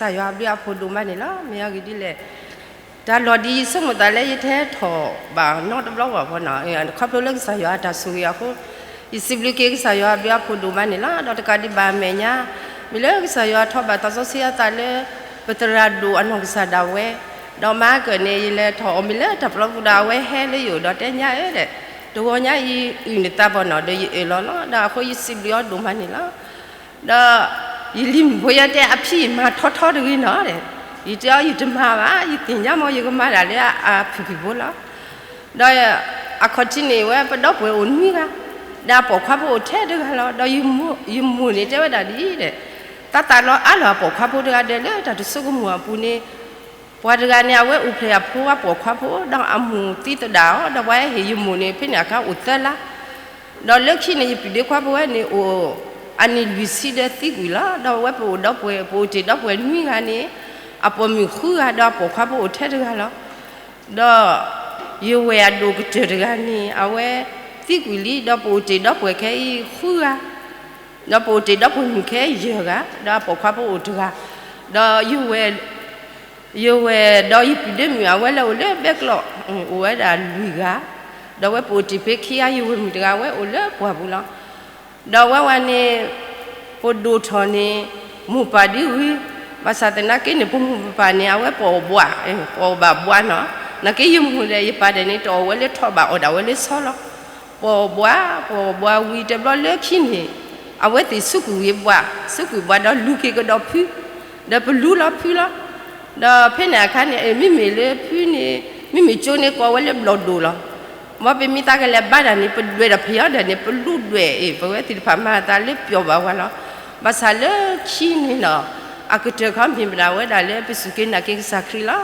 ကစၢ်ယွၤအဘျုးအဖှိၣ်ဒိၣ်မးန့ၣ်လီၤ. မ့ၢ်အဂ့ၢ်ဒ်လဲၣ်, တၢ်လီၢ်ဒ်ယဆိကမိၣ်သးလၢယတဟဲထီၣ်ဘၣ်နီတဘျီဘၣ်ဖီနီၤ, ခီဖျိလၢကစၢ်ယွၤအတၢ်ဆိၣ်ဂ့ၤအဃိ, ယစံးဘျုးက့ၤကစၢ်ယွၤအဘျုးအဖှိၣ်ဒိၣ်မးန့ၣ်လီၤ. ဒီးတကးဒံးဘၣ်အမဲာ်ညါ, မ့ၢ်လၢကစၢ်ယွၤထီၣ်ဘၣ်သးစီဆှံအသးလၢ ပသရၣ်ဒိၣ်အနီၢ်ကစၢ်ဒၣ်ဝဲ, ဒီးမၤကၢၢ်န့ၣ် ယလဲၤထီၣ်အီၤမ့ၢ်လၢတၢ်ပျီပူၤဒီး အဝဲဟဲလၢယအိၣ်ဒီးတဲညါဧၢဒီး, တဂီၤညါအံၤအုၣ်နသးဖီနီၤ ဒီးယအၢၣ်လီၤလီၤ. ဒီးအဃိယစံးဘျုးအီၤဒိၣ်မးန့ၣ်လီၤ. ဒီးယလံၤမုၣ်ဖိယဲတဲ အဖံအံၤမၤထီထီတဂ့ၤနီၤ, ယတဲအီၤ ယတမၤဘၣ်, ယသ့ၣ်ညါမ့ၢ်ယကမၤဒၣ်လၢအဖုၣ်ဖုၣ်ဖိလီၤ. ဒီးအခီၣ်ထံးန့ၣ်ဝဲ ပဒီပုၢ်ဝဲၢ်အိၣ်နွံဂၤ, ဒီးအပိာ်ခွါဖိအိၣ်ထဲတဂၤလီၤ. ဒီးယမိၢ်န့ၣ်တဲဝဲဒၣ်ဒ်အံၤဒီး, တၢ်သးလီၤအါလီၤအပိာ်ခွါဖိတဂၤဒီး လၢတၢ်တဆိကမိၣ်အပူၤန့ၣ်, ပှၤတဂၤန့ၣ် အဝဲအိၣ်ဖျဲၣ်အဖိအပိာ်ခွါဖိ ဒီးအမိၢ်သံသဒၣ်အီၤ, ဒီးပှၤဟဲဟ့ၣ်ယမိၢ်န့ၣ် ဖဲန့ၣ်အခါအိၣ်သၢလါ. ဒီးလၢခံန့ၣ် ယပုၢ်ဒ့ခွါဖိဝဲန့ၣ်အိၣ် အနံၣ်လွံၢ်ဆံဒီးသံကွံာ်လီၤ. ဒီးဝဲပအိၣ်ဒီပုၢ်ဝဲၢ် ပအိၣ်တ့ၢ်ဒီပုၢ်ဝဲၢ်နွံဂၤန့ၣ်, အပိာ်မုၣ်ဃုဂၤ ဒီးအပိာ်ခွါဖိအိၣ်ထဲတဂၤလီၤ. ဒီးယဝဲၢ်အဒိၣ်ကတၢၢ်တဂၤန့ၣ် အဝဲသံကွံာ်လံ, ဒီးပအိၣ်တ့ၢ်ဒီပုၢ်ဝဲၢ်ခဲအံၤဃုဂၤ, ဒီးပအိၣ်တ့ၢ်ဒီပုၢ်ဝဲၢ်မုၣ်ခဲယဲၢ်ဂၤ, ဒီးအပိာ်ခွါဖိအိၣ်တဂၤ, ဒီးယဝဲၢ် ယဝဲၢ်ဒီးယပုၢ်ဒ့မုၣ် အဝဲလၢအိၣ်လၢဘဲကျိး, အိၣ်ဝဲဒၣ်လွံၢ်ဂၤ, ဒီးဝဲပအိၣ်တ့ၢ်ဖဲခံဂၤ, ယဝဲၢ်မုၣ်တဂၤ ဝဲအိၣ်လၢပှၢ်ပူၤလီၤ. ဒီးဝဲဝဲန့ၣ် ပဒိၣ်ထီၣ်န့ၣ် မိၢ်ပၢ်ဒ်ဝံၤ, ဘၣ်ဆၣ်သနာ်က့န့ၣ် ပမိၢ်ပပၢ်န့ၣ် အဝဲပအီၣ်ဘှး, ပအီၣ်ဘၣ်ဘှးနီၤ, နာ်က့ယမိၢ်ဒီးယပၢ်ဒီးန့ၣ် တအီၣ်ဝဲလၢထီဘၣ် အီၣ်ဒၣ်ဝဲလၢဆီလီၤ. ပအီၣ်ဘှး, ပအီၣ်ဘှးဝံၤတဘျီလၢခံန့ၣ်, အဝဲသ့ၣ်စူးကွံာ်ဝံၤဘှး, စူးကွံာ်ဘှးဒီးလူၤက့ၤကဒီးဖု, ဒီးပလူလီၤဖုလီၤ. ဒီးဖဲန့ၣ်အခါန့ၣ် မ့မ့ၢ်လၢဖုန့ၣ် မ့မ့ၢ်ကၠိန့ၣ်ကိးဝဲလၢဘျီၣ်ဒိၣ်လီၤ. မ်ပမ့ၢ်သးကလဲၤဘါတၢ်န့ၣ် ပဒွဲၣ်ဒီးဖဲအီၤဒီးန့ၣ် ပလူဒွဲၣ်အ့ၣ် ပဝဲသ့ၣ်တဖၣ်မၤသးလၢပျီၢ်ဘၣ်ဝဲလီၤ. ဘၣ်ဆၣ်လၢခံန့ၣ်နီၤ, အကတၢၢ်ခီမ့ၢ်မတၤဝဲဒၣ်လၢပစူၢ်က့ၤနာ်က့ၤကစၢ်ခရံာ်လီၤ.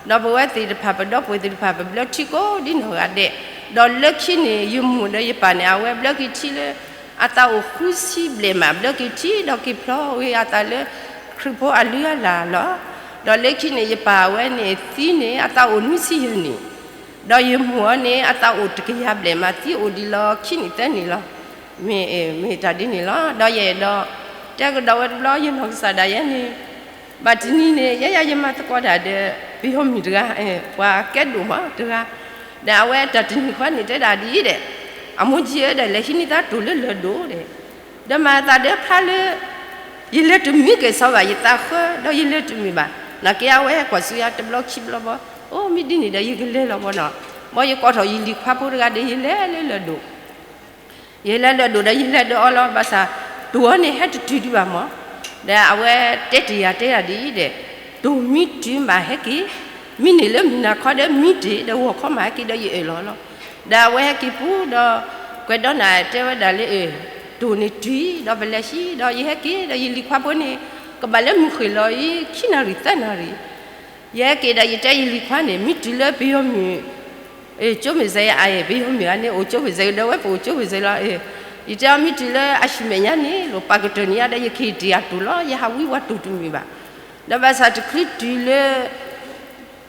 ဒီးပဝဲသ့ၣ်တဖၣ် ပဒီပုၢ်ဝဲၢ်သ့ၣ်တဖၣ် ပဘျၢထံကိးဒ်နီၢ်ဂၤဒဲး, ဒီးလၢခံန့ၣ် ယမိၢ်ဒီးယပၢ်န့ၣ် အဝဲဘျၢက့ၤထံလၢ အသးအိၣ်ဃုဆံဘျဲၣ်မး ဘျၢက့ၤထံ ဒီးက့ၤဖျီဝဲအသးလၢ ခရံာ်ဖိအလုၢ်အလၢ်လီၤ. ဒီးလၢခံန့ၣ် ယပၢ်ဝဲန့ၣ်သံန့ၣ် အသးအိၣ်နွံဆံယဲၢ်နံၣ်, ဒီးယမိၢ်အီၤန့ၣ် အသးအိၣ်တကယၤဘျဲၣ်မး သံအိၣ်ဒံးလီၤခံနံၣ်သၢနံၣ်လီၤ. မ့ၢ် မ့ၢ်တၢ်ဒ်န့ၣ်လီၤ. ဒီးယအဲၣ်ဒိး တဲကဒီးဝဲတဘျီ ယနီၢ်ကစၢ်ဒၣ်ယဲန့ၣ် ဘၣ်တနံၤန့ၣ် ယဲယၤယမၤသကိးတၢ်ဒီး ပယီၤမုၣ်တဂၤ, ပှၤကဲဒိၣ်မးတဂၤ, ဒီးအဝဲတၢ်တနံၤဃီန့ၣ်တဲဒၣ်ဒ်အံၤဒီး, အမိၢ်ကၠံဧၢဒီး လဲၤဟံးန့ၢ်သးတိၢ်လၢလၢၢ်ဒိၣ်ဒီး, ဒီးမၤသးဒီးဖျါလၢ ယလဲၤတမုာ်က့ၤစီၤဘၣ် ယသးဃၢ ဒီးယလဲၤတမုာ်ဘၣ်, နာ်က့အဝဲကွၢ်ဆူယၤတဘျီခံဘျီဘီ, အိ မ့ၢ်ဒ်န့ၣ်ဒီး ယကလဲၤလီၤဘီနီၤ, ဘီယကိးထီၣ်ယလံၤခွါဖိတဂၤဒီး ယလဲၤလၢလၢၢ်ဒိၣ် ယလဲၤလၢၢ်ဒိၣ်ဒီး ယလဲၤဒီးအီၤလီၤ. ဘၣ်ဆၣ် တိၢ်အီၤန့ၣ် ဟဲတတုၤဒံးဘၣ်မး, ဒီးအဝဲတဲတ့ၢ်ယၤတဲယၤဒ်အံၤဒီး, တိၢ်မ့ၢ်တုၤမးဟဲက့ၤ, မ့ၢ်န့ၢ်လၢမုၢ်နၤခီဒီးမ့ၢ်တ့ၢ်ဒီး ဂီၤခီမးဟဲက့ၤဒီးယအၢၣ်လီၤလီၤ. ဒီးအဝဲဟဲက့ၤပူၤဒီး ကွဲးဒီးနၤတဲဝဲဒၣ်လၢ တိၢ်န့ၣ်တုၤဒီးပလဲၤဟံးဒီး ယဟဲက့ၤဒီးယလံၤခွါဖိန့ၣ် ကဘၣ်လၢမုၢ်ဃ့ၢ်လီၤအံၤ ခံနၣ်ရံၣ်သၢနၣ်ရံၣ် ယဟဲက့ၤဒီး ယတဲယလံၤခွါန့ၣ် မ့ၢ်တုၤလၢပယီၤမုၣ် ကၠိမ့ၢ်စဲးအံၤ ပယီၤမုၣ်ဂၤန့ၣ် အိၣ်ကၠိမ့ၢ်စဲးဒီး ဝဲပအိၣ်ကၠိမ့ၢ်စဲးလီၤ. ယတဲအီၤ မ့ၢ်တုၤလၢအဟံၣ်မဲာ်ညါန့ၣ် လိၣ်ပာ်ကတၢၢ်န့ၢ်ယၤဒီး ယကဟ့ၣ်တ့ၢ်အတိၢ်လီၤ. ယဟးဝံဝဲတိၢ်တမုာ်ဘၣ်. ဒီးဘၣ်ဆၣ်တချုးတုၤလၢ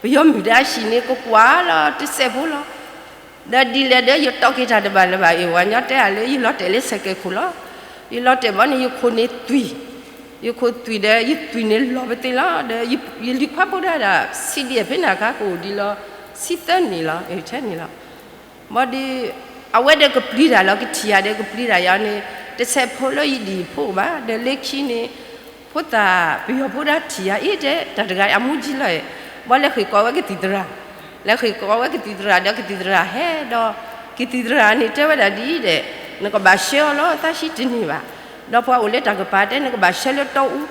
ပယီၤမုၣ်ဒီးအဟံၣ်န့ၣ် ကကွၢ်လီၤတစဲးဖိလီၤ. ဒီးဒ်လဲၣ်ဒီး ယတီက့ၤတၢ်တဘၣ်လၢၤဘၣ်. အ့ၣ် ပှၤညီတဲအီၤလၢ ယလီၤတဲာ်လၢစဲးကဲးခိၣ်လီၤ. ယလီၤတဲာ်ဘီန့ၣ် ယခိၣ်န့ၣ်သွံၣ်, ယခိၣ်သွံၣ်ဒီး ယသွံၣ်န့ၣ်လီၤပသ့လီၤ. ဒီးယလံၤခွါဖိဒၣ်ဒၣ် စံးဒ်အဖဲန့ၣ်အခါ ကအိၣ်ဒံးလီၤ ဆံသၢနံၣ်လီၤ ထဲန့ၣ်လီၤ. ဘီဒီး အဝဲဒီးကပျံၤတၢ်လီၤ ကထံၣ်ယၤဒီးကပျံၤတၢ်ယၤန့ၣ် တစဲးဖိလၢယဒံၣ်ဖိဘၣ်. ဒီးလၢခံန့ၣ် ဖိသၣ်ပယီၤဖိဒၣ်ထံၣ်ယၤအံၤဒီး တၢ်တဂၤအမူကၠံလီၤ. ဘီလဲၤဃ့ၢ်ကိးဝဲကသံၣ်သရၣ်, လဲၤဃ့ၢ်ကိးဝဲကသံၣ်သရၣ်ဒီး ကသံၣ်သရၣ်ဟဲဒီး ကသံၣ်သရၣ်န့ၣ်တဲဝဲဒၣ်ဒ်အံၤဒီး နကဘၣ်ဆှၢအီၤလီၤ သးဆံတန့ၢ်ဘၣ်. ဒီးပှၤအိၣ်လၢတၢ်ကပၤတဲ နကဘၣ်ဆှၢလၢတီအူ.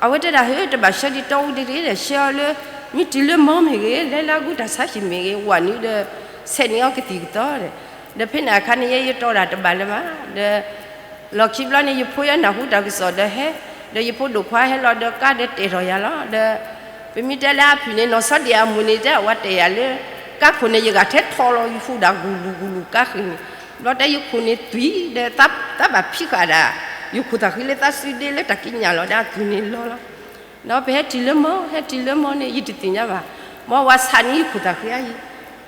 အဝဲတဲဒၣ် ဟ့ၣ် တဘၣ်ဆှၢဒံးတီအူဒံးဒီး ဆှၢအီၤလၢ မ့ၢ်တုၤလၢမီမ့ၢ်ဂ့ၤ လဲၤလၢအကူတၢ်ဆါဟံၣ်မ့ၢ်ဂ့ၤ ဝးနုာ်ဒီး ဆဲးန့ၢ်အီၤကသံၣ်ကသီဒီး, ဒီးဖဲန့ၣ်အခါန့ၣ် ယဲယတီတၢ်တဘၣ်လၢၤဘၣ်. ဒီး လီၢ်ခံဘျီန့ၣ် ယဖိယဲနၢ်ဟူတၢ်ကစီၣ်ဒီးဟဲ, ဒီးယဖိဒိၣ်ခွါဟဲလီၤဒီးကါဒီးတဲာ်ထီၣ်ယၤလီၤ. ဒီး ပမ့ၢ်တဲလၢအဖုၣ်န့ၣ် နီၢ်စီဒံၣ်အမုၣ်န့ၣ် တဲအဝဲတဲာ်ယၤလၢ ကါခိၣ်န့ၣ် ယဂၤထဲထီၣ်လီၤ ယဟူးဒၣ်ဂူၤလူၤဂူၤလူၤကါဃ့ၢ်န့ၣ်, ဘျီတဲယခိၣ်န့ၣ်သွံၣ်ဒီး သးဘၣ်ဖံးဃာ်ဒၣ် ယခိၣ်သးဃံလၢသးစုဒ့လၢတၢ်ကံးညာ်လီၤဒီးအသွံၣ်န့ၣ်လီၤလီၤ. ဒီးပဟဲတုၤလၢမီ ဟဲတုၤလၢမီန့ၣ် ယတသ့ၣ်ညါဘၣ်. မီဝၤဆးန့ၢ်ယခိၣ်သးဃံအံၤ,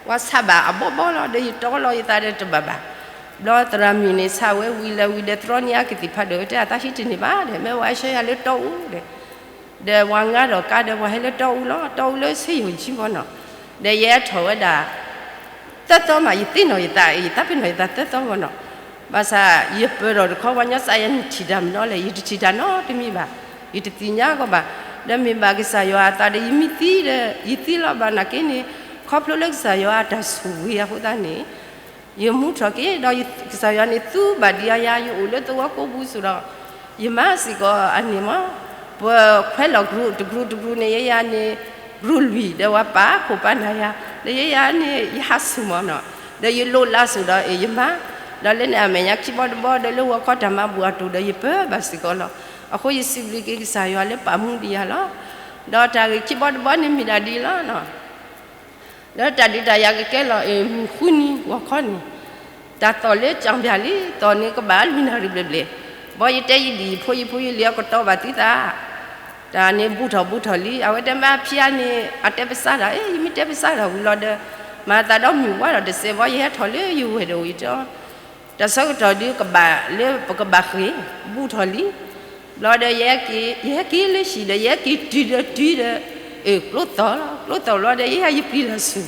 ဝၤဆးဘၣ်အဘီဘီလီၤ ဒီးယတီလီၤယသးဒီးတဘၣ်ဘၣ်. ဘျီသရၣ်မုၣ်န့ၣ် ဆးဝဲဝံၤလၢဝံၤဒီး တြီန့ၢ်အကသံၣ်ဖးဒိၣ်ဝဲတဲ အသးဟံးတန့ၢ်ဘၣ်ဒီး မ့ၢ်ဝဲဆှၢယၤလၢတီအူဒီး ဒီးပှၤငါထီၣ်ကါဒီးပှၤဟဲလၢတီအူလီၤ, တီအူလၢဆ့ယိၤကၠံမၢ်နီၤ. ဒီးယအဲၣ်ထီၣ်ဝဲဒၣ် သၢသီမး ယသ့ၣ်နီၣ်ယသး ယသးပ့ၤနီၣ်ယသးသၢသီမၢ်နီၤ. ဘၣ်ဆၣ်ယပၢၤထီၣ်တခီ ပှၤညီစးယၤန့ၣ်ထံၣ်တၢ်မနီၤလဲၣ်, ယတထံၣ်တၢ်နီတမံၤဘၣ်, ယတသ့ၣ်ညါကီးဘၣ်. ဒီးမ့ၢ်ဘၣ်ကစၢ်ယွၤအသးဒီး ယမ့ၢ်သံဒီး ယသံလီၤဘၣ်နာ်က့န့ၣ်, ခီဖျိလၢကစၢ်ယွၤအတၢ်ဆိၣ်ဂ့ၤအဃိသတးန့ၣ် ယမူထီၣ်က့ၤ ဒီးကစၢ်ယွၤန့ၣ်သူဘၣ်ဒံးအါယၤ ယအိၣ်လၢသဝီကိးပူၤစ့ၢ်ဒီး ယမါစ့ၢ်ကီးအန့ၣ်မၢ်, ပခွဲးလီၤကရူၢ်တကရူၢ်တကရူၢ်န့ၣ် ယဲယၤန့ၣ် ကရူၢ်လွံၢ် ဒီးပှၤပာ်ခိၣ်ပာ်နၤယၤ, ဒီးယဲယၤန့ၣ် ယဟးဆူၣ်မၢ်နီၤ, ဒီးယလိးလၢစ့ၢ်ဒီး အ့ၣ် ယမါ, ဒီးလၢန့ၣ်အမဲာ်ညါခံဘီတဘီ ဒီးလၢဂီၤခီတၢ်မၤဘူၣ်အတိၢ်ဒီး ယပၢဘၣ်စ့ၢ်ကီးလီၤ. အဃိယစံးဘျုးက့ၤကစၢ်ယွၤလၢပာ်မူဒံးယၤလီၤ. ဒီးတၢ်ဂ့ၢ်ခံဘီတဘီန့ၣ်မ့ၢ်ဒၣ်ဒ်အံၤလီၤ. ဒီးတၢ်ဒုးတၢ်ယၤကကဲလီၤ အ့ၣ် မုၢ်ဃုနံၤဂီၤခီန့ၣ်, တၢ်သီၣ်လၢကၠီၣ်ဘၣ်လံ သီၣ်န့ၣ်ကဘၣ်လွံၢ်နၣ်ရံၣ်ဘျဲၣ်ဘျဲၣ်, ဘီယတဲယဒံၣ်ယဖိ ယဖိယလံၤအကတီၤဘၣ်သုသး, တၢ်န့ၣ်ဘူးထီၣ်ဘူးထီၣ်လံ အဝဲတဲမ့ၢ်ဖံဧါန့ၣ် အတဲပစၢ်တၢ် အ့ၣ် ယမ့ၢ်တဲပစၢ်တၢ်ဝံၤလီၤဒီး မၤသးဒီးမုၢ်ဝါထီၣ်တစဲးဘီ ယဟဲထီၣ်လၢယဝဲၢ်ဒီးအိၣ်ယတဲ တၢ်ဆၢကတီၢ်ဒုးကဘၣ်လၢပကဘၣ်ဃ့ၢ် ဘူးထီၣ်လံ, ဘျီဒီး ယဟဲက့ၤလၢဟံၣ်ဒီး ယဟဲက့ၤတုၤဒီးတုၤဒီး အ့ၣ် ကျိသီၣ်လီၤ ကျိသီၣ်လီၤဒီး ယဲယၤယပျံၤလီၤဆူၣ်,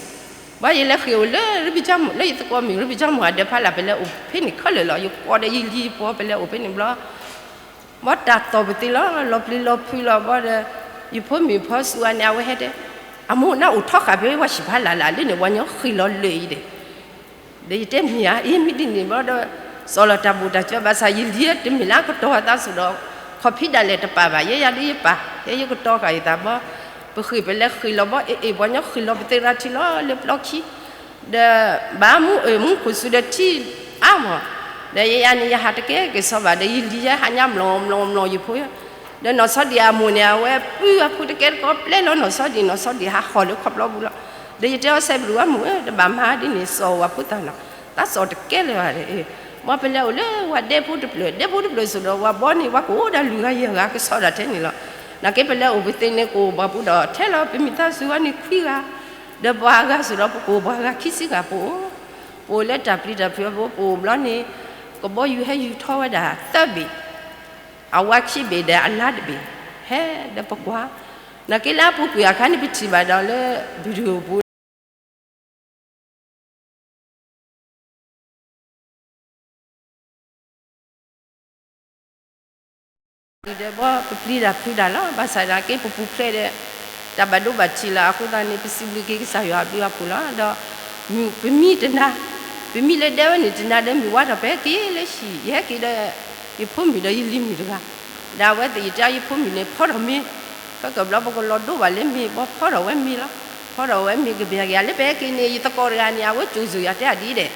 ဘၣ်ယလဲၤဃ့ၢ်အိၣ်လၢရဘံၣ်ကၠီမုၣ် လၢယသကိးမုၣ်ရဘံၣ်ကၠီမုၣ်အဒၢးဖးလၢ် ပလဲၤအိၣ်ဖဲန့ၣ်ခဲလၢာ်လီၤ ယကိးဒီးယလံၤပှီၤ ပလဲၤအိၣ်ဖဲန့ၣ်ဘျီ ဘီတၢ်သီၣ်ပသ့လီၤ လီၤပျံၤလီၤဖုးလီၤဘီဒီး ယဖိမုၣ်ဖီစူၤအန့ၣ် အဝဲဟဲတဲ အမိၢ်နအိၣ်ထီဃာ်ဖဲပှၤဟံၣ်ဖးလၢ်လၢ်လၢန့ၣ် ပှၤညီဃ့ၢ်လီၤလၢာ်အံၤဒီး ဒီးယတဲမ့ၢ်ဧါ အ့ၣ် မ့ၢ်ဒ်န့ၣ်ဘျီဒီး စီၤလီၤတၢ်ဘူၣ်တၢ်စၢၤဘၣ်ဆၣ် ယလံၤတမ့ၢ်လၢကတီၤအသးစ့ၢ်ဒီး ခီၣ်ဖံးဒၣ်လဲာ်တပာ်ဘၣ် ယဲယၤဒ်ယပာ် ယဲယကတီၤဃာ်ယသးဘီ ပဃ့ၢ်ပလဲၤဃ့ၢ်လီၤဘီ အ့ၣ် အ့ၣ် ပှၤညီဃ့ၢ်လီၤပသ့ရၤထံလီၤလၢပျီခံ ဒီးဘၣ်မူအ့ၣ် မူခိၣ်စူၤဒီးထံအါမး ဒီးယဲယၤန့ၣ် ယဟးတကဲက့ၤစီၤဘၣ် ဒီးယလံၤယဲဟးညါမျိာ်မျိာ်မျိာ်ယဖိ ဒီးနီၢ်ဆီဒံၣ်အမိၢ်န့ၣ် အဝဲပုၢ်အဖိတကဲတကီပျဲလီၤနီၢ်ဆီဒံၣ် နီၢ်ဆီဒံၣ်ဟးဟီၣ်လၢခီၣ်ဖျီပူၤလီၤ. ဒီးယတဲအီၤ စဲးဘျုးဝဲမုၣ်ဧၢ တဘၣ်မၤဒ်န့ၣ် စီၤဝဲဖိသၣ်နီၤ သးစီၤတကဲလၢၤဘၣ်ဒီး မ်ပလဲၤအိၣ်လၢဝဲဒဲဖိတဖျၢၣ် ဒဲဖိတဖျၢၣ်စ့ၢ်ဒီး ဝဲဘီန့ၣ် ဝဲကအိၣ်ဒၣ်လွံၢ်ဂၤယဲၢ်ဂၤကစီၤဒၣ်ထဲန့ၣ်လီၤ. နာ်က့ပလဲၤအိၣ်ပသ့ၣ်န့ၣ် ကအိၣ်ပှၤပူၤဒီးထဲလီၤ ပမံၤသးစူၤဝဲန့ၣ်ခွံဂၤ ဒီးပှၤအဂၤစ့ၢ်ဒီး ပကအိၣ်ပှၤအဂၤခံဆံဂၤပအိၣ် ပအိၣ်လၢတၢ်ပျံၤတၢ်ဖုးပအိၣ် ပအိၣ်ဘျီန့ၣ် ကဘီယူၤဟဲယူၤထီဝဲဒၣ်သၢဘ့ၣ် အဝါခံဘ့ၣ်ဒီးအလါတဘ့ၣ် ဟဲဒီးပကွၢ် နာ်က့လၢအပူၤကွံာ်အခါန့ၣ် ပထံၣ်ဘၣ်ဒီးလၢ video ပူၤ ဒီးဘီပပျံၤတၢ်ဖုးတၢ်လီၤ ဘၣ်ဆၣ်နာ်က့ပပူၤဖျဲးဒီး တၢ်ဘၣ်ဒိဘၣ်ထံးလီၤ အဃိသတးန့ၣ် ပစံးဘျုးက့ၤကစၢ်ယွၤအဘျုးအဖှိၣ်လီၤ. ဒီး ပမံတနၤ ပမံလၢဒဲဝဲန့ၣ်တနၤဒီး မုၢ်ဝါထီၣ်ဖဲက့ၤလၢဟံၣ် ယဟဲက့ၤဒီး ယဖိမုၣ်ဒီးယလံၤမုၣ်တဂၤ ဒီးအဝဲသ့ၣ်ယတဲယဖိမုၣ်န့ၣ် ဖီထီၣ်မ့ၤ ဖဲကဘျီပကလီၤဒိဘၣ်လၢမ့ၤ ဘီဖီထီၣ်ဝဲမ့ၤလီၤ. ဖီထီၣ်ဝဲမ့ၤကဘျီက့ၤ လၢပဟဲက့ၤန့ၣ် ယသကိးတဂၤန့ၣ် အဝဲကၠိၤစၢၤယၤတဲအဒ်ဒီး ဖံ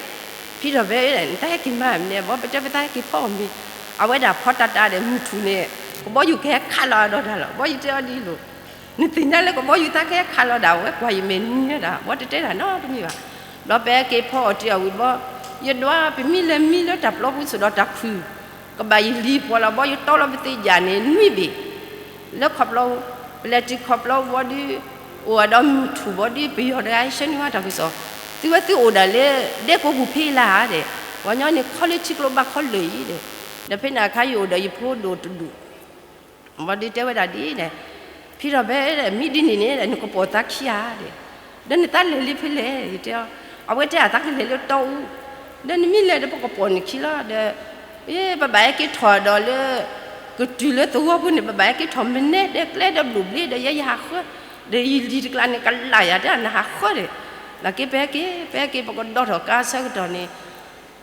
ထီၣ်ဖဲ နတၢ်ဟဲက့ၤမၤမနုၤ ဘီပတဲပသးဟဲက့ၤဖီအီၣ်မ့ၤ အဝဲဒၣ်ဖီတၢ်တၢ်ဒီးမုၢ်ထူၣ်န့ၣ် ကဘီယူၤကဟဲခးလီၤအဒီးတၢ်လီၤ. ဘီယတဲအီၤဒ်အံၤလိၤ နသ့ၣ်ညါလၢကဘီယူၤသးကဟဲခးလီၤဒၣ်ဝဲ ကွၢ်ယမဲာ်နံၤညါဒၣ် ဘီတတဲတၢ်နီတမံၤဘၣ်. ဘျီပဟဲက့ၤဖီအီၣ်တ့ၢ်အီၣ်ဝံၤဘီ ယဒွးပမံလၢမံလၢတၢ်ပျီပူၤစ့ၢ်ဒီးတၢ်ခုၣ် ကဘၣ်ယလံၤပှီၤလီၤ ဘီယတီလီၤပသ့ၣ်ယၣ်န့ၣ် နွံဘ့ၣ် လၢခီၣ်ပျီ ပလဲၤတုၤခီၣ်ပျီဘီဒုး အိၣ်ဝဲဒီးမုၢ်ထူၣ်ဘီဒုး ပယီၤတဂၤဟဲဆှၢန့ၢ်ဝဲတၢ်ကစီၣ် သုဝဲသုအိၣ်ဒၣ်လၢ ဒဲကိးပူၤဖဲလၢဧါဒီး ပှၤညီန့ၣ် ခီလၢထံကျိဘၣ်ခီလၢာ်အံၤဒီး ဒီးဖဲန့ၣ်အခါယအိၣ်ဒီးယဖိဒိၣ်တဒူၣ် ဘီဒုးတဲဝဲဒၣ်ဒ်ဒီး ဖံထီၣ်ဖဲ မ့ၢ်ဒ်န့ၣ်န့ၣ် နကပိာ်သးခံဧါဒီး ဒီးနသးလဲၤလံဖဲလဲၣ် ယတဲအီၤ အဝဲတဲအသးကလဲၤလၢတီအူ ဒီးနမ့ၢ်လဲၤဒီးပကပိာ်နခံလီၤဒီး ပဘၣ်ဟဲက့ၤထီၣ်ဒီးလၢ ကတုၤလၢသဝီဖိန့ၣ် ပဘၣ်ဟဲက့ၤထီၣ်မနဲဒဲးကျဲဒီးဘျိးဘျ့ဒီး ယဲယဟးဃၢ ဒီးယလံၤတကျါန့ၣ် ကလၢ်ယၤတဲနဟးဃၢဒီး နာ်က့ပဟဲက့ၤ ပဟဲက့ၤ ပကဒီထီၣ်ကါဆၢကတီၢ်န့ၣ်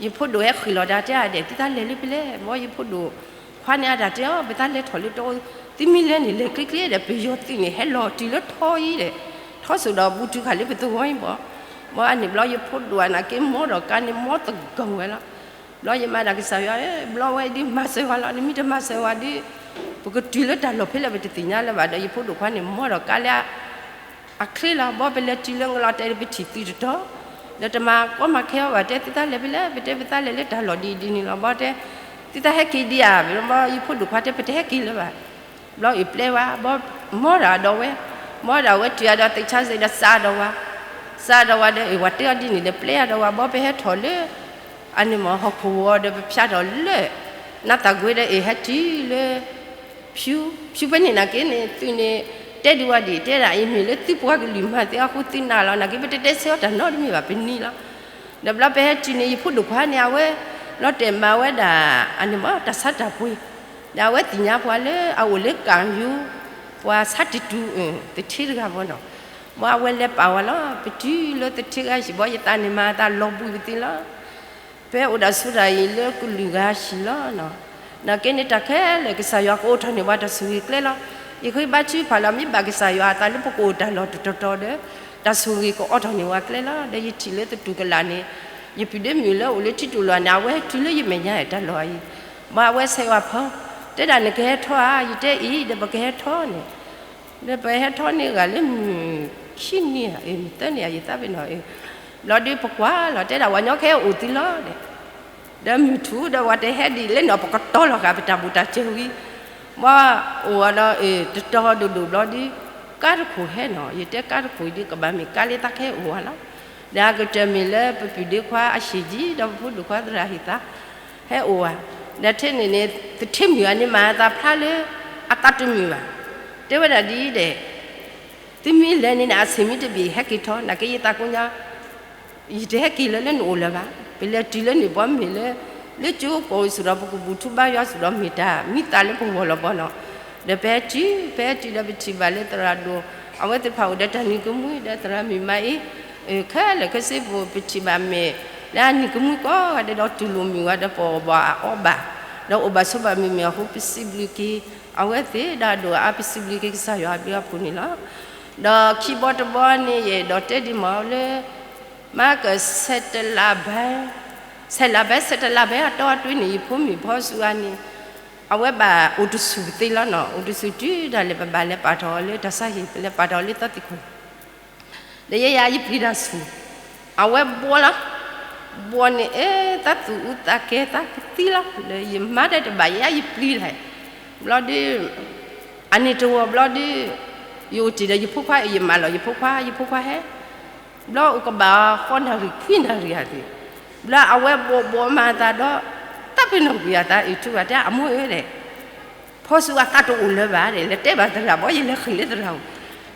ယဖိဒိၣ်ဟဲဃ့ၢ်လီၤတၢ်တဲအါဒီး သုသးလဲၤလံဖဲလဲၣ် ဘီယဖိဒိၣ်ခွါန့ၣ်အတၢ်တဲအီၤ ပသးလဲၤထီၣ်လၢတီအူ သုမ့ၢ်လဲၤန့ၣ် လဲၤကျ့ကျ့ဒီး ပယီၤသုးန့ၣ် ဟဲလီၤတုၤလၢထီအံၤဒီး ထီစိၤဒီးဘူးတုၤခးလၢပသဝီအံၤဘီ ဘီအန့ၣ်ဘျီယဖိဒိၣ်အနာ်က့ မီဒီးကါန့ၣ် မီသဂၢၢ်ဝဲလီၤ. ဘျီယမၤဒၣ်ကစၢ်ယွၤ ဘျီဝဲဒုးမၤစၢၤဝဲလီၤ နမ့ၢ်တမၤစၢၤဝဲဒုး ပကတုၤလၢတၢ်လီၢ်ဖဲလဲၣ်ပတသ့ၣ်ညါလၢၤဘၣ်ဒီး ယဖိဒိၣ်ခွါန့ၣ် မီဒီးကါလၢ အချ့လီၤ ဘီပလဲၤတုၤလၢကလီၤတဲာ်ဒီး ပထံၣ်သုတတီၤ ဒီးတမၤကီမၤခဲအီၤဘၣ် တဲသုသးလဲၤဖဲလဲၣ် ပတဲပသးလဲၤလၢတၢ်လီၢ်ဒ်အံၤဒ်န့ၣ်လီၤ ဘီတဲ သုသးဟဲက့ၤဒံးဧါ ဘီယဖိဒိၣ်ခွါတဲ ပတဟဲက့ၤလၢၤဘၣ် ဘျီအ့ၣ်ပျဲဝဲ ဘီမီဒီးအဒီးဝဲ မီဒီးဝဲတုၤအဒီးသ့ၣ်ဆါစ့ၢ်ဒီးစးဒီးဝဲ စးဒီးဝဲဒီးအ့ၣ် ဝဲတဲအီၤဒ်န့ၣ်ဒီး ပျဲအဒီးဝဲ ဘီပဟဲထီၣ်လၢ အန့ၣ်မ့ၢ်ဟီၣ်ခိၣ်ဝီၤဒီး ပဖျါထီၣ်လၢ နးသးကွ့ဒီးအ့ၣ်ဟဲတုၤလၢ ဖၠူ, ဖၠူဖဲန့ၣ်နာ်က့န့ၣ် သုးန့ၣ် တဲဒံးဝဲဒၣ် တဲဒၣ်အံၤမ့ၢ်လၢသုပှၤကလုာ်မၤသ့အဃိသုနာ်လီၤ နာ်က့ပတတဲဆၢအီၤတၢ်နီတမံၤဘၣ် ပနံၤလီၤ. ဒီးဘျီပဟဲတုၤန့ၣ် ယဖိဒိၣ်ခွါန့ၣ် အဝဲ လီၤတဲာ်မၤဝဲဒၣ် အန့ၣ်မ့ၢ်တၢ်ဆါတၢ်ပှ့ၤ, ဒီးအဝဲသ့ၣ်ညါပှၤလၢအအိၣ်လၢကၣ်ယူၤ ပှၤဆါတံတူး သထ့တဂၤဘီနီၤ, မ်အဝဲလဲၤပာ်ဝဲလီၤ ပတုၤလၢသထ့ဂၤဟံၣ်ဘီ ယသးန့ၣ်မၤသးလီၤဘှံးပသ့လီၤ. ပဟဲအိၣ်ဒၣ်ဆူတၢ်အံၤလၢကလုာ်ဂၤဟံၣ်လီၤ. နာ်က့န့ၣ် တၢ်ခဲလၢာ်ကစၢ်ယွၤကအိးထီၣ်န့ၢ်ပှၤတၢ်ဆိၣ်ဂ့ၤကျဲလီၤ. ယဃ့ဘါထုကဖၣ်လီၤ မ့ၢ်ဘၣ်ကစၢ်ယွၤအသးလၢပကအိၣ်တၢ်လီၢ်တတီၤတီၤဒီး တၢ်ဆိၣ်ဂ့ၤကအိးထီၣ်န့ၢ်ပှၤကျဲလီၤ. ဒီးယထံၣ်လၢသတူၢ်ကလာ်န့ၣ် ယပုၢ်ဒ့မုၣ်လၢအိၣ်လၢထံတူၢ်လိာ်န့ၣ် အဝဲဟဲတုၤလၢယမဲာ်ညါတၢ်လီၢ်အံၤ, မ်အဝဲဆဲးဝဲဖီ, တဲဒၣ်နကဟဲထီဧါ, ယတဲအံၤ ဒီးပကဟဲထီန့ၣ် ဒီးပဟဲထီန့ၢ်ဂၤလၢမုၢ်ခံနံၤဧါ မုၢ်သၢနံၤဧါ ယသးပ့ၤနီၣ်, ဘျီဒုးပကွၢ်လီၤ တဲဒၣ်ပှၤညီကဟဲအိၣ်သုလီၤဒီး, ဒီးမုၢ်ထူၣ်ဒီးပှၤတဟဲဒ်လဲၣ်နီၤ ပကတီၤလီၤဃာ်ပတၢ်ဘူၣ်တၢ်စၢၤဝံၤ, မ်အိၣ်ဝဲဒီး တတီၤဒိၣ်ဒိၣ်ဘျီဒုး ကါတခိၣ်ဟဲနီၤ, ယတဲကါတခိၣ်ဒုးကဘၣ်မ့ၢ်ကါလၢသးကဟဲအိၣ်ဝဲလီၤ. ဒီးအကတၢၢ်မ့ၢ်လၢပပုၢ်ဒ့ခွါအဟံၣ်ဒံး ဒီးပဖိဒိၣ်ခွါသရၣ်ဟံၣ်သး ဟဲအိၣ်ဝဲ, ဒီးထဲန့ၣ်န့ၣ် သထ့မုၣ်အန့ၣ်မၤအသးဖျါလၢ အသးတမုာ်ဘၣ်, တဲဝဲဒၣ်ဒ်အံၤဒီး သုမ့ၢ်လဲၤန့ၣ်န့ၣ် အဆ့ၣ်မံတဘ့ၣ် ဟဲက့ၤထီၣ် နာ်က့ယသးကိညါ ယတဟဲက့ၤလၢလၢနအိၣ်လၢၤဘၣ်, ပလဲၤတုၤလၢန့ၣ်ဘီမ့ၢ်လၢ လၢကၠိကီၢ်ဝံၤစ့ၢ်ဒီး ပကဘူၣ်ထူဘါယွၤစ့ၢ်ဒီး မ့ၢ်တၢ်မံသးလၢပဂီၢ်လီၤဘီနီၤ, ဒီးပဟဲတုၤ ပဟဲတုၤဒီးပထံၣ်ဘၣ်လၢသရၣ်ဒိၣ် အဝဲသ့ၣ်တဖၣ်အိၣ်ဒီးတၢ်နံၤကမှံဒီးသရၣ်မုၣ်မၤအံၤ ခဲလၢာ်ခဲဆ့ပူၤ ပထံၣ်ဘၣ်မ့ၢ် လၢအနံၤကမှံကိးဂၤဒဲးဒီးတူၢ်လိာ်မုာ်ဝဲဒီးပအီၣ်ဘၣ်အီဘၣ်, ဒီးအိၣ်ဘၣ်ဆိးဘၣ်မုာ်မုာ်အဃိ ပစံးဘျုးက့ၤ အဝဲသ့ၣ်ဒီးအဒိၣ်အါ ပစံးဘျုးက့ၤကစၢ်ယွၤအဘျုးအဖှိၣ်န့ၣ်လီၤ. ဒီးခံဘီတဘီန့ၣ် ယအဲၣ်ဒိးတဲဒံးမ့ၢ်လၢ မၤကဆဲးတလးဘဲ ဆဲးလးဘဲ ဆဲးတလးဘဲအတီအတွဲန့ၣ် ယဖိမုၣ်ဖီစူၤအါန့ၣ် အဝဲဘၣ်အိၣ်တဆူၣ်ပသ့လီၤနီၤ, အိၣ်တဆူၣ်တုၤဒၣ်လဲာ် ပဘၣ်လဲၤပာ်ထီၣ်အီၤလၢတၢ်ဆါဟံၣ် ပလဲၤပာ်ထီၣ်အီၤလၢသီသံၣ်ခိၣ် ဒီးယဲယၤယပျံၤတၢ်ဆူၣ်, အဝဲဘှီလီၤ, ဘှီန့ၣ် အဲ သးသူၣ်အူသးကဲသးကသံလီၤ, ဒီးယမၤတၢ်တဘၣ် ယဲယၤယပျံၤတၢ်, ဘျီဒုး အန့ၣ်တဝီၤဘျီဒုး ယအိၣ်တ့ၢ်ဒီးယဖိခွါ ယမၢလီၤယဖိခွါ ယဖိခွါဟဲ, ဘျီအိၣ်ကဘၣ်ဃိးနၣ်ရံၣ်ခွံနၣ်ရံၣ်ဧါသ့ၣ်, ဘျီအဝဲဘှီဘှီမၤသးဒီး သးပ့ၤနီၣ်ကွံာ်အသး အ့ၣ်ထူဘၣ်တဲအမိၢ်ဧၢဒီး ဖီစူၤအသးတအိၣ်လၢၤဘၣ်ဒီး လဲၤတဲဘၣ်သရၣ်ဘီ ယလဲၤဃ့ၢ်လၢသရၣ်အိၣ်,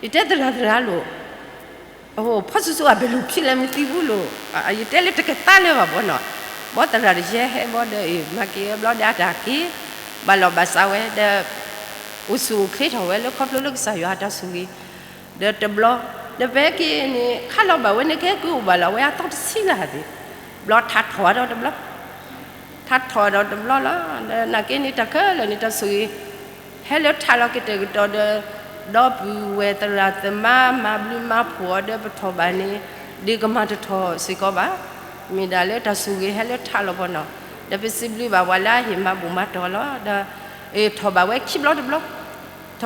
ယတဲသရၣ်သရၣ်လိၤ, ဖီစူၤစူၤအဘဲလူၤဖံးလဲၣ်မ့ၢ်သံဘူးလိၤ, ယတဲလၢတကသါလၢၤဘၣ်ဘီနီၤ, ဘီသရၣ်တယဲဟဲဘီဒီး မၤက့ၤဝဲဘျီဒီးအတၢ်က့ၤ ဘၣ်လီၢ်ဘၣ်စးဝဲဒီး အိၣ်ဆူၣ်အိၣ်ချ့ထီၣ်ဝဲလၢခီဖျိလၢကစၢ်ယွၤအတၢ်ဆိၣ်ဂ့ၤ, ဒီးတဘျီ ဒီးပဟဲက့ၤန့ၣ် ခါလီၤဘၣ်ဝဲန့ၣ် ကဟဲက့ၤအိၣ်ဘၣ်လီၤဝဲအသီတဆံလၢ်သ့ၣ်, ဘျီထးထီၣ်ဒီးတဘျီ ထးထီၣ်ဒီးတဘျီလီၤ. ဒီးနာ်က့န့ၣ် တၢ်ခဲလၢာ်န့ၣ် တၢ်ဆိၣ်ဂ့ၤ ဟဲလၢထးလီၤကတဲာ်ကတီၤဒီး ဒီပုၢ်ဝဲၢ်သရၣ်သမါ မၤဘျုးမၤဖှိၣ်အီၤဒီး ပထီၣ်ဘၣ်န့ၣ် ဒုးကမၤတထီၣ်စ့ၢ်ကီးဘၣ်. မ့ၢ်ဒၣ်လၢတၢ်ဆိၣ်ဂ့ၤဟဲလၢထးလီၤပီၤနီၤ, ဒီးပစံးဘျုးဘၣ်ပှၤလၢအဟ့ၣ်မၤဘူၣ်မၤတီၤလီၤ. ဒီးထီၣ်ဘၣ်ဝဲခံဘျီတဘျီ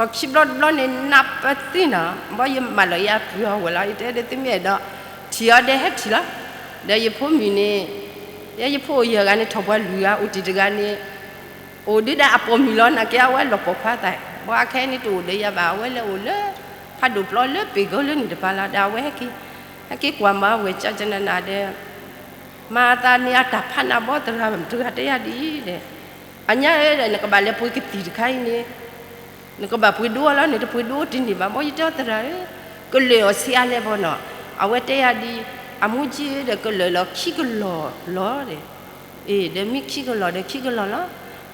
ထီၣ်ခံဘျီတဘျီန့ၣ် နးပသံနီၤ, ဘီယမၢလီၤယအပျံၤအီၤဝဲလီၤ, ယတဲဒီးသုမ့ၢ်အဲၣ်ဒိးထံၣ်အီၤဒီးဟဲထံၣ်လီၤ. ဒီးယဖိမုၣ်န့ၣ် ယဲယဖိအိၣ်ယဲၢ်ဂၤန့ၣ် ထီၣ်ပှၤလွံၢ်ဂၤ အိၣ်တ့ၢ်တဂၤန့ၣ် အိၣ်ဒုးဒၣ်အပိာ်မုၣ်လီၤ နာ်က့အဝဲလီၤပိာ်ခွါသး, ဘီအခဲအံၤန့ၣ်တအိၣ်ဒီးယၤဘၣ် အဝဲလဲၤအိၣ်လၢ ဖးဒိၣ်ပျီလၢပ့ၤကီလၢန့ၣ်တပၤလီၤ. ဒီးအဝဲဟဲက့ၤ ဟဲက့ၤကွၢ်မၤဝဲကၠၢကနနၤဒီး မၤအသးန့ၣ်အတၢ်ဖးနးဘီသရၣ်တဂၤတဲယၤဒ်အံၤဒီး အညါဧၢဒီး နကဘၣ်လဲၤပှ့ၤကသံၣ်တခါအံၤန့ၣ် နကဘၣ်ပှ့ၤဒိအီၤလီၤန့ၣ် တပှ့ၤဒိတန့ၢ်ဘၣ် ဘီယတဲအီၤသရၣ်ဧၢ, ကလၢာ်အီၤဆံးအါလဲၣ်ဘီနီၤ, အဝဲတဲယၤဒ်အံၤ, အမိၢ်က့ဒီးကလၢာ်လီၤခံကလီၢ်လီၤဒီး အ့ၣ် ဒီးမ့ၢ်ခံကလီၢ်ဒီးခံကလီၢ်လီၤ,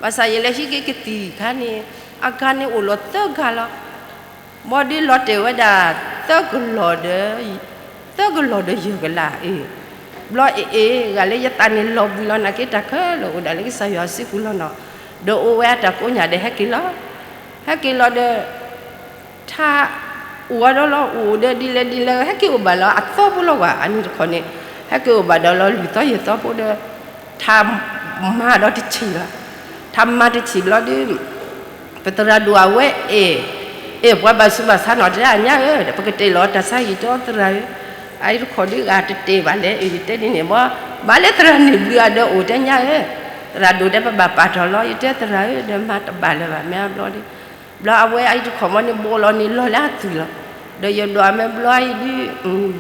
ဘၣ်ဆၣ်ယလဲၤဟံးက့ၤကသံၣ်တခါန့ၣ် အဂၤန့ၣ်အိၣ်လီၤသၢဂၤလီၤ ဘီဒုးလီၤတဲာ်ဝဲဒၣ် သၢကလီၢ်ဒီး သၢကလီၢ်ဒီးယဲၢ်ကလး အ့ၣ်, ဘျီအ့ၣ်အ့ၣ် ဂၤလၢယသးန့ၣ်လီၤဘှံးလီၤ နာ်က့တၢ်ခဲလၢာ်အိၣ်ဒၣ်လၢကစၢ်ယွၤစုပူၤလီၤနီၤ, ဒီးအိၣ်ဝဲအတၢ်ကိးညၣ်ဒီးဟဲက့ၤလီၤ, ဟဲက့ၤလီၤဒီး ထး အိၣ်ဝဲဒီးလီၤ အိၣ်ဒီးဒ်လဲၣ်ဒ်လဲၣ် ဟဲက့ၤအိၣ်ဘၣ်လီၤအသီဖိလီၤဝဲ အနံၤတခီန့ၣ် ဟဲက့ၤအိၣ်ဘၣ်ဒီးလီၤလွံၢ်သီယဲၢ်သီဖိဒီး ထးမၤဒီးတဆံးဘၣ်, ထးမၤတဆံးဘျီဒီး ပသရၣ်ဒိၣ်အဝဲအဲၣ်, အဲၣ်ပှၤဘၣ်ဆူးဘၣ်ဆါနီၤ တဲအညါဧၢ ဒီးပကတဲာ်လီၤတၢ်ဆါဟံၣ်တဲသရၣ်ဧၢ, အအံၤတခီဒုးဂၤတတဲာ်ဘၣ်လဲၣ် အယတဲဒ်န့ၣ်ဘီ, ဘၣ်လၢသရၣ်န့ၣ်ဘျုးအဒီးအိၣ်တဲညါဧၢ, သရၣ်ဒိၣ်တဲပဘၣ်ပာ်ထီၣ်လီၤ ယတဲသရၣ်ဧၢ ဒီးမၤတဘၣ်လၢၤဘၣ် မ့ၢ်အဘျီဒီး ဘျီအဝဲအအံၤတခီမ့ၢ်န့ၣ် ဘီလီၤန့ၣ်လီၤလၢအသွံၣ်လီၤ, ဒီးယဒွးမ့ၢ်ဘျီအံၤဒုး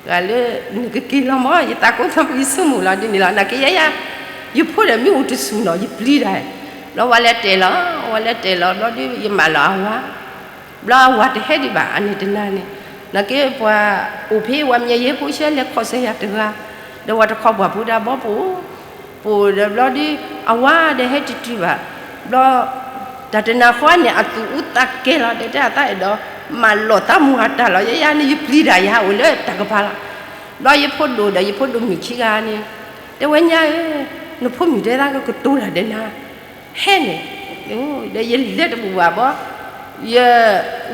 ဂၤလၢ နကက့ၤလီၤမ့ၢ် ယသးကိးသးပှံၤဆိကမိၣ်လီၤဒ်န့ၣ်လီၤ နာ်က့ယဲယၤ ယဖိဒီးမ့ၢ်အိၣ်တဆူၣ်နီၤ ယပျံၤတၢ်, ဘျီဝဲလဲၤတဲာ်လီၤ, ဝဲလဲၤတဲာ်လီၤ ဘျီဒီးယမၢလီၤအဝၤ, ဘျီအဝၤတဟဲဒံးဘၣ် အန့ၣ်တနၤန့ၣ်, နာ်က့ပှၤအိၣ်ဖဲဝၤမၠဲၣ်ယဲဖိဆဲ လဲၤခီၣ်စၢၤယၤတဂၤ, ဒီးဝဲတခီပှၤဖိတၢ်ဘီပအိၣ်, ပအိၣ်ဒီးဘျီဒီး အဝၤဒီးဟဲတုၤတုၤဘၣ်, ဘျီ တၢ်တနၤဃီန့ၣ် အသူၣ်အူသးကဲလီၤ တဲတဲအသးအဲၣ်ဒိး မၢလီၤသးမုၢ်အတၢ်လီၤ, ယဲယၤန့ၣ် ယပျံၤတၢ်ယၤအိၣ်လၢတၢ်ကပၤလီၤ. ဘျီယဖိဒိၣ်ဒီးယဖိဒိၣ်မုၣ်ခံဂၤန့ၣ်, တဲဝဲညါဧၢ, နဖိမုၣ်တဲသးကကတိၤတၢ်ဒီးနၤ, ဟဲန့ၣ်, ဒီးယလဲၤတဘူၣ်ဘၣ်ဘီ, ယ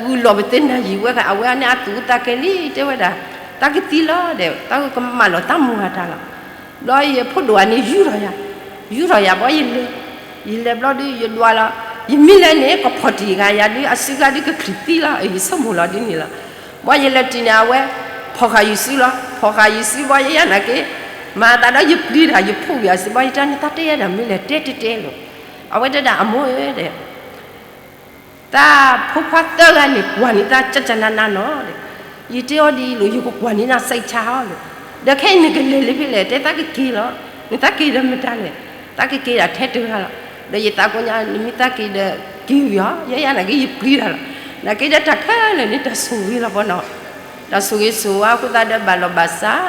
ဂုာ်လီၤပသ့နၤယံာ်ဝဲဂၤ အဝဲန့ၣ်အသူၣ်အူသးကဲလံ တဲဝဲဒၣ်, သးကသံလီၤဒီး သးကမၢလီၤသးမုၢ်အတၢ်လီၤ. ဘျီယဖိဒိၣ်အန့ၣ်ယူၢ်ထီၣ်ယၤ, ယူၢ်ထီၣ်ယၤဘီယလဲၤ, ယလဲၤဘျီဒီးယဒွးလီၤ, ယမ့ၢ်လဲၤန့ၣ် ကဖီၣ်တံၢ်ဂၤယၤဒုး အစုဂၤဒုးကချံးသံလီၤ, ယဆိကမိၣ်လီၤဒ်န့ၣ်လီၤ. ဘီယလဲၤတံၢ်န့ၣ် အဝဲ ဖီၣ်ဃာ်ယစုလီၤ, ဖီၣ်ဃာ်ယစုဘီယဲယၤနာ်က့, မၤသးဒီးယပျံၤတၢ် ယဖှိၣ်ဝံၤအစုဘီ ယတၢ်န့ၣ် သးတဲယဲဒၣ်မ့ၢ်လဲၤတဲတဲတဲလီၤ, အဝဲတဲဒၣ်အမိၢ်ဧၢဒီး သးဖိခွါသၢဂၤန့ၣ် ကွၢ်န့ၢ်သးကကနးနးနီၤဒီး, ယတဲအီၤဒ်အံၤလိၤ ယကကွၢ်န့ၢ်နၤစဲးဆါအီၤလိၤ, ဒီးခဲအံၤနကလဲၤလၢဖဲလဲၣ် တဲသးကက့ၤလီၤ, နသးက့ၤဒီးမတၤလဲၣ်, သးကက့ၤဒၣ်ထဲတဂၤလီၤ, ဒီးယသးကိးညါ နမ့ၢ်သးက့ၤဒီးက့ၤဝံၤအီၤ, ယဲယၤနာ်က့ယပျံၤတၢ်လီၤ, နာ်က့ဒီးတၢ်ခဲလၢာ်န့ၣ် တၢ်ဆိၣ်ဂ့ၤလီၤပီၤနီၤ, တၢ်ဆိၣ်ဂ့ၤဆိၣ်ဝါအဃိသတးဒီးဘၣ်လီၤဘၣ်စး,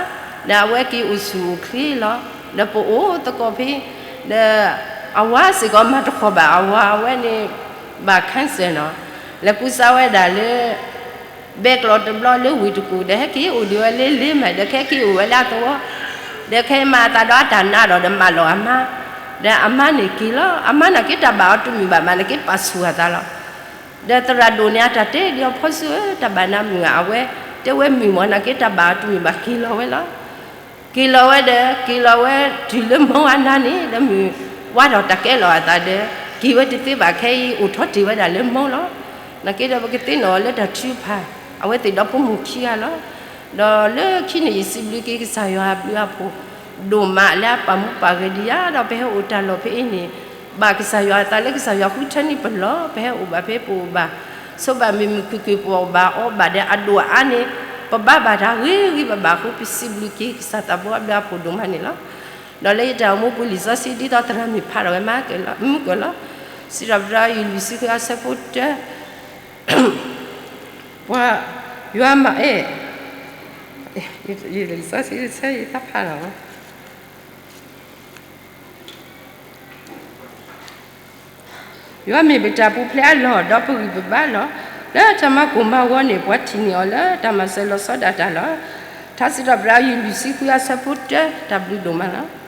ဒီးအဝဲက့ၤအိၣ်ဆူၣ်အိၣ်ချ့လီၤ, ဒီးပအိၣ်သကိးဖဲ, ဒီးအဝၤစ့ၢ်ကီးမၤတခီဘၣ် အဝၤအဝဲန့ၣ် ဘၣ် cancer နီၤ, လဲၤကူစါဝဲဒၣ်လၢ ဘဲကျိးတဘျီလၢဝ့ၢ်တကူၣ် ဒီးဟဲက့ၤအိၣ်ဒံးဝဲလၢလ့မး ဒီးခဲက့ၤအိၣ်ဝဲလၢအသဝီ, ဒီးခဲမၤအသးဒီးအတၢ်နးဒီး ဒီးမၢလီၤအမါ, ဒီးအမါန့ၣ်က့ၤလီၤ, အမါနာ်က့တၢ်ဘၣ်အီၤတမုာ်ဘၣ်မး နာ်က့ပာ်ဆူၣ်အသးလီၤ. ဒီးသရၣ်ဒိၣ်န့ၣ် အတၢ်တဲဒ်အီၤဖီစၢၤဧၢ တၢ်ဘၣ်နၤမုာ်ဧါ, အဝဲတဲဝဲမုာ်မး နာ်က့တၢ်ဘၣ်အီၤတမုာ်ဘၣ် က့ၤလီၤဝဲလီၤ. က့ၤလီၤဝဲဒီး က့ၤလီၤဝဲတုၤလၢမုၢ်အနၤန့ၣ် ဒီးမုၢ် ဝါဒီးတၢ်ကဲလီၤအသးဒီး က့ၤဝဲတသ့ဘၣ် ခဲအံၤအိၣ်ထီၣ်တ့ၢ်ဝဲဒၣ်လၢမုၢ်လီၤ. နာ်က့ဒီးပကသ့ၣ်နီၣ်အီၤလၢတၢ်ထုကဖၣ်, အဝဲသ့ၣ်ဒီဖိမိၢ်ခံဂၤလီၤ. ဒီးလၢခံန့ၣ် ယစံးဘျုးက့ၤကစၢ်ယွၤအဘျုးအဖှိၣ်ဒိၣ်မးလၢအပာ်မူပာ်ဂဲၤဒံးယၤ ဒီးပဟဲအိၣ်တၢ်လီၢ်ဖဲအံၤန့ၣ်, ဘၣ်ကစၢ်ယွၤအသးလၢကစၢ်ယွၤဃုထၢန့ၢ်ပလီၢ် ပဟဲအိၣ်ဘၣ်ဖဲပအိၣ်ဘၣ်, ဆိးဘၣ်မုာ်မုာ်ခုၣ်ခုၣ်ပအီၣ်ဘၣ်အီဘၣ်ဒီးအဒိၣ်အအါန့ၣ်, ပဘၣ်ဘၣ်တၢ်ဂ့ၤဂ့ၤဘၣ်ဘၣ်အဃိ ပစံးဘျုးက့ၤကစၢ်သးဘိအဘျုးအဖှိၣ်ဒိၣ်မးန့ၣ်လီၤ. ဒီးလၢယတၢ်အိၣ်မူပူၤလံာ်စီဆှံဒ်သိးသရၣ်မုၣ်ဖးထီၣ်ဝဲမးကလီၤ မုၢ်ကလီၤ, စံးထီၣ်ပတြၢၤယွၤလွံၢ်ဆံဃုအဆၢဖိတၢ, ပှၤ, ယွၤမၤအဲၣ်, ယတၢ်ဖးလီၤ ယွၤမ့ၢ်ပတၢ်ပူၤဖျဲးအလီၢ် ဒီးပဂံၢ်ပဘါလီၤ. လၢတၢ်မၤကိၢ်မၤဂီၤန့ၣ် ပှၤထံၣ်န့ၢ်အီၤလၢတၢ်မၤစၢၤလီၤဆီဒၣ်တၢ်လီၤ. ထါစံးထီၣ်ပတြၢၤယွၤလွံၢ်ဆံဃုအဆၢဖိတၢ တၢ်ဘျုးဒိၣ်မးလီၤ.